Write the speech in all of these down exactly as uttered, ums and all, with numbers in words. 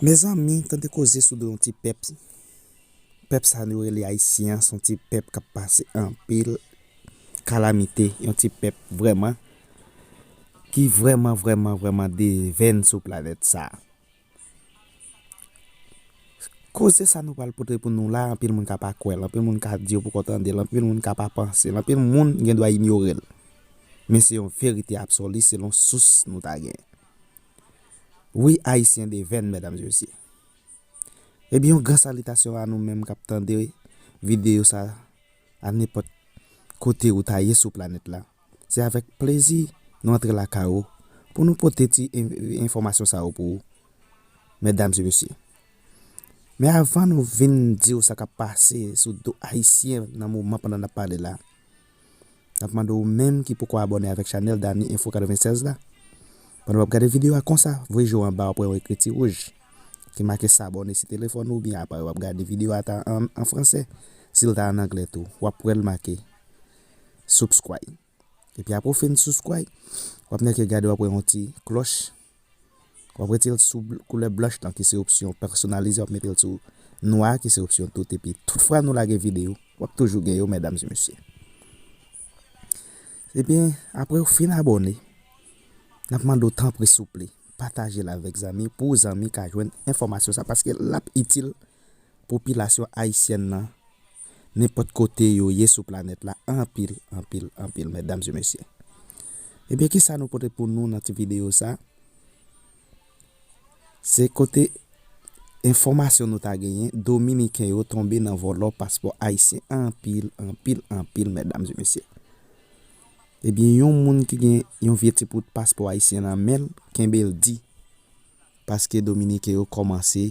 Mezanmi, tande koze sou do yon ti pèp. Pèp sa nou rele Ayisyen an, se yon ti pèp k ap pase anpil kalamite, yon ti pèp vrèman, ki vrèman, vrèman, vrèman devèn sou planèt sa. Koze sa nou pral pote pou nou la, anpil moun ka pa kwè l, anpil moun ka di yo poko tande l, anpil moun ka pa panse l, anpil moun gen dwa inyore l. Men se yon verite absoli selon sous nou ta gen. Wi, Ayisyen devèn, medam e mesye. Ebyen, yon gran salitasyon a nou menm k ap tande videyo sa a nenpòt kote ou ta ye sou planèt la. Se avèk plezi nou antre lakay ou pou nou pote ti en-, enfòmasyon sa yo pou ou, medam e mesye. Men avan nou vin di w sa k ap pase sou do Ayisyen nan moman pandan n ap pale la, n ap mande w menm ki poko abòne avèk chanèl Dany Info katrevennsèz la, pandan w ap gade videyo a konsa, voye je w anba, w ap wè yon ekriti wouj ki make s'abonner si telefòn ou, oubyen apre w ap gade videyo a ta an, an fransè, si l ta an anglè tou, w ap wè l make subscribe. Epi apre w fin subscribe, w ap nèke gade, w ap wè yon ti klòch. W ap retire l sou bl-, koulè blanch lan ki se opsyon pèsonalize, w ap mete l sou nwa ki se opsyon tout. Epi tout fwa nou lage videyo, w ap toujou gen yo, medam e mesye. Ebyen, apre w fin abòne, n ap mande w tanpri souple, pataje l avèk zanmi pou zanmi ka jwenn enfòmasyon sa, paske l ap itil popilasyon ayisyèn nan, nenpòt kote yo ye sou planèt la, anpil, anpil, anpil, medam e mesye. Ebyen, kisa nou pote pou nou nan ti videyo sa? Se kote enfòmasyon nou ta genyen, Dominiken yo tonbe nan vòlò paspò ayisyen anpil, anpil, anpil, medam e mesye. Ebyen, yon moun ki gen yon vye ti bout paspò ayisyen nan men l, kenbe l di, paske Dominiken yo kòmanse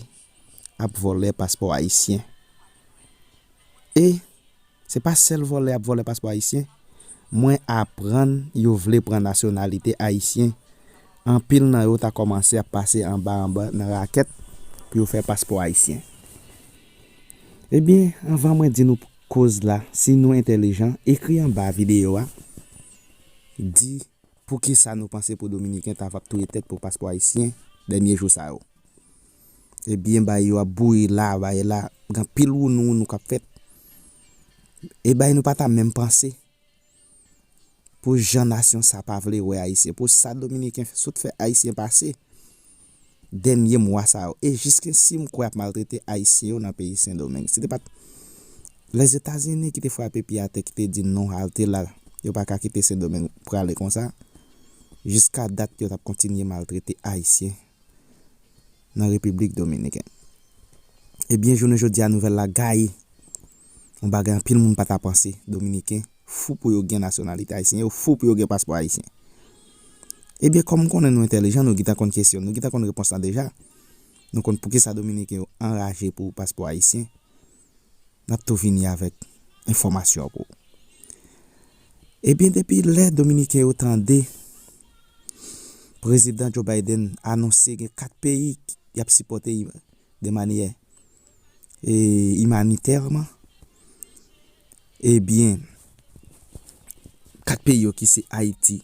ap vòlè paspò ayisyen. E se pa sèl vòlè ap vòlè paspò ayisyen. Mwen aprann yo vle pran nasyonalite ayisyen. Anpil nan yo ta kòmanse ap pase anba anba nan rakèt pou yo fè paspò ayisyen. Ebyen, anvan mwen di nou koz la, si nou entèlijan, ekri anba videyo a, di poukisa nou panse pou Dominiken ta va ap touye tèt pou paspò ayisyen dènye jou sa yo. Ebyen, bagay yo ap bouyi la, bagay la, gen anpil wounou wounou k ap fèt. E bagay nou pa ta menm panse pou jan nasyon sa pa vle wè Ayisyen, pou sa Dominiken sot fè Ayisyen pase dènye mwa sa yo. E jiskensi m kwè ap maltrete Ayisyen yo nan peyi Sendomeng. Si te pa t Lèzetazini ki te frape pye atè, ki te di non, halte la, yo pa ka kite Sendomeng prale konsa, jiska dat yo t ap kontinye maltrete Ayisyen nan Repiblik Dominiken. Ebyen, jounen jodi a, nouvèl la gaye. Yon bagay anpil moun pa ta panse. Dominiken fou pou yo gen nasyonalite ayisyen, yo fou pou yo gen paspò ayisyen. Ebyen, kòm m konnen nou entèlijan, nou gentan konn kesyon, nou gentan konn repons lan deja. Nou konn poukisa Dominiken yo anraje pou paspò ayisyen. N ap tou vini avèk enfòmasyon pou ou. Ebyen, depi lè Dominiken yo tande Prezidan Joe Biden anonse gen kat peyi y ap sipòte de manyè, e, imanitèman, ebyen, kat peyi yo ki se Ayiti,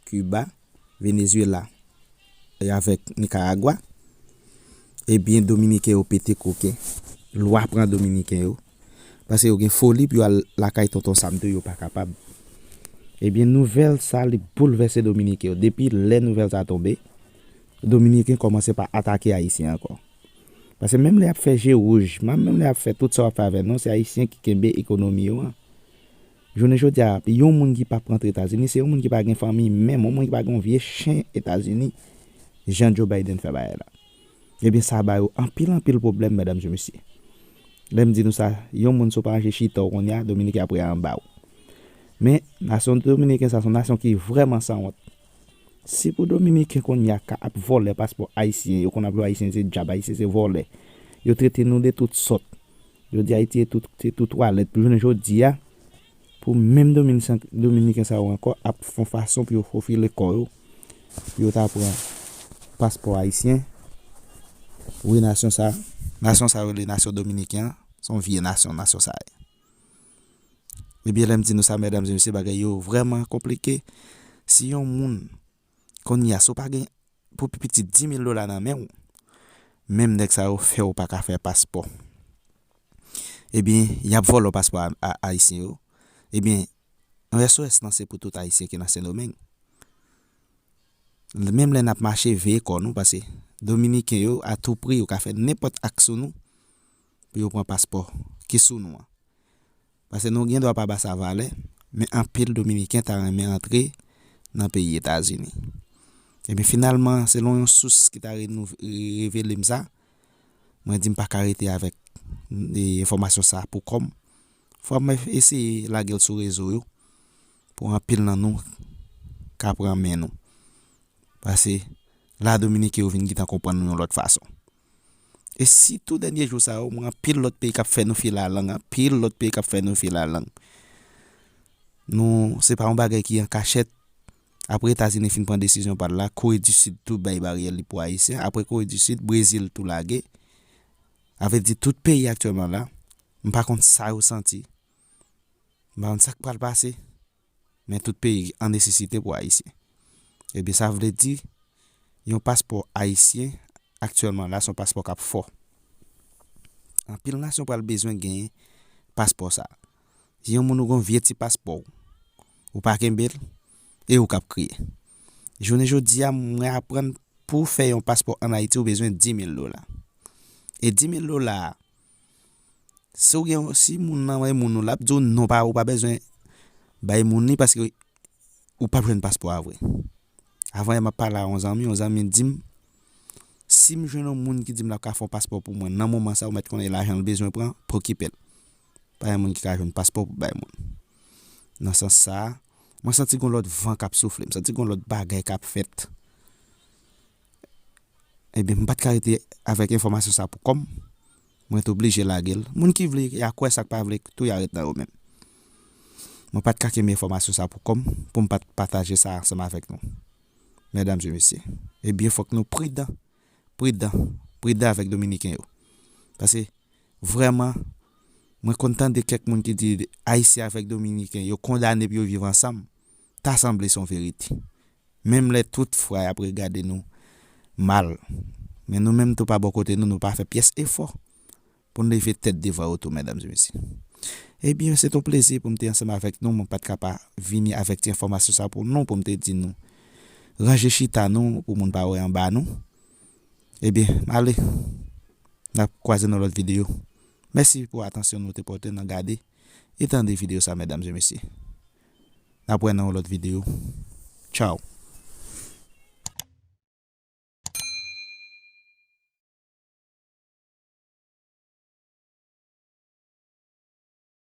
Kiba, Venezuela, e avèk Nikaragwa, ebyen, Dominiken yo pete koken. Lwa pran Dominiken yo. Paske yo gen foli pou yo al lakay Tonton Sam tou, yo pa kapab. Ebyen, nouvèl sa, li boulvèse Dominiken yo. Depi lè nouvèl sa tonbe, Dominiken kòmanse pa atake Ayisyen ankò. Paske menm lè y ap fè je wouj, menm lè y ap fè tout sa y ap fè avè nou, se Ayisyen ki kenbe ekonomi yo an. Jounen jodi a, yon moun ki p ap rantre Etazini, se yon moun ki pa gen fanmi menm, yon moun ki pa gen yon vye chen Etazini, jan Joe Biden fè bagay la. Ebyen, sa ba yo anpil, anpil pwoblèm, medam e mesye. Lè m di nou sa, yon moun si w pa ranje chita w kounye a, Dominiken ap reye anba w. Men, nasyon dominiken sa, se yon nasyon ki vrèman sanwont. Si pou Dominiken kounye a ka ap vòlè paspò ayisyen, yo konn ap jwe ayisyen se djab, ayisyen se vòlè. Yo trete nou de tout sòt. Yo di Ayiti se tou, se tou twalèt. Pou jounen jodi a, pou menm Dominiken, Dominiken sa yo ankò ap fè yon fason pou yo fofile kò yo, pou yo ta pran paspò ayisyen. Wi, nasyon sa, nasyon sa yo rele nasyon dominiken an, se yon vye nasyon, nasyon sa ye. Ebyen, lè m di nou sa, medam e mesye, bagay yo vrèman konplike. Si yon moun, kounye a, si w pa gen pou pi piti dis mil dola nan men w, menm nèg sa yo fè w pa ka fè paspò. Ebyen, y ap vòlò paspò a, a, ayisyen yo. Ebyen, S O S lan se pou tout ayisyen ki nan Sendomeng. Menm lè n ap mache, veye kò nou, paske Dominiken yo, atoupri, yo ka fè nenpòt ak sou nou pou yo pran paspò ki sou nou an. Paske nou gen dwa pa ba sa valè, men anpil Dominiken ta renmen antre nan peyi Etazini. Ebyen, finalman, selon yon sous ki ta re-, nou, revele m sa, mwen di m pa ka rete avèk, e, enfòmasyon sa pou kò m. Fò m eseye lage l sou rezo yo pou anpil nan nou ka pran men nou. Paske la Dominiken yo vin gentan konprann nou yon lòt fason. E sitou dènye jou sa yo, mwen anpil lòt peyi k ap fè nou filalang, anpil lòt peyi k ap fè nou filalang. Nou, se pa yon bagay ki an kachèt. Apre Etazini fin pran desizyon pa l la, Kore di Sid tou bay baryè li pou Ayisyen. Apre Kore di Sid, Brezil tou lage. Sa vle di tout peyi aktyèlman la, m pa konn sa yo santi. M pa konn sa k pral pase, men tout peyi an nesesite pou Ayisyen. Ebyen, sa vle di, yon paspò ayisyen aktyèlman la, se yon paspò k ap fò. Anpil nasyon pral bezwen genyen paspò sa. Si yon moun ou gon vye ti paspò w, ou pa kenbe l, e ou k ap kriye. Jounen jodi a, mwen aprann pou w fè yon paspò ann Ayiti, ou bezwen di mil dola. E di mil dola a, si w gen, si moun nan wè moun ou, l ap di w non, pa, ou pa bezwen bay moun li paske ou p ap jwenn paspò a vre. Avan yè m ap pale a yon zanmi, yon zanmi di m, si m jwenn yon moun ki di m l ap ka fè yon paspò pou mwen nan moman sa, ou mèt konnen lajan l bezwen pran, pokipe l. Pa gen moun ki ka jwenn paspò pou bay moun. Nan sans sa a, mwen santi gon lòt van k ap soufle, m santi gon lòt bagay k ap fèt. Ebyen, m pa t ka rete avèk enfòmasyon sa pou kò m. Mwen t oblije lage l. Moun ki vle, y a kwè, sa k pa vle, tou y a ret nan yo menm. Mwen pa t ka kenbe enfòmasyon sa pou kò m, pou m pa t pataje sa ansanm avèk nou. Medam e mesye, ebyen, fòk nou pridan, pridan, pridan avèk Dominiken yo. Paske, vrèman, mwen konn tande kèk moun ki di Ayisyen avèk Dominiken, yo kondane pou yo viv ansanm. Ta sanble se yon verite. Menm lè tout fwa y ap regade nou mal. Men nou menm tou pa bò kote nou, nou pa fè pyès efò pou n leve tèt devan yo tou, medam e mesye. Ebyen, se t on plezi pou m te ansanm avèk nou. Mwen pa t ka pa vini avèk ti enfòmasyon sa pou nou, pou m te di nou, ranje chita nou, pou moun pa wè anba nou. Ebyen, ale. N ap kwaze nan lòt videyo. Mèsi pou atansyon nou te pòte nan gade e tande videyo sa, medam e mesye. N ap wè nan yon lòt videyo. Tchaw.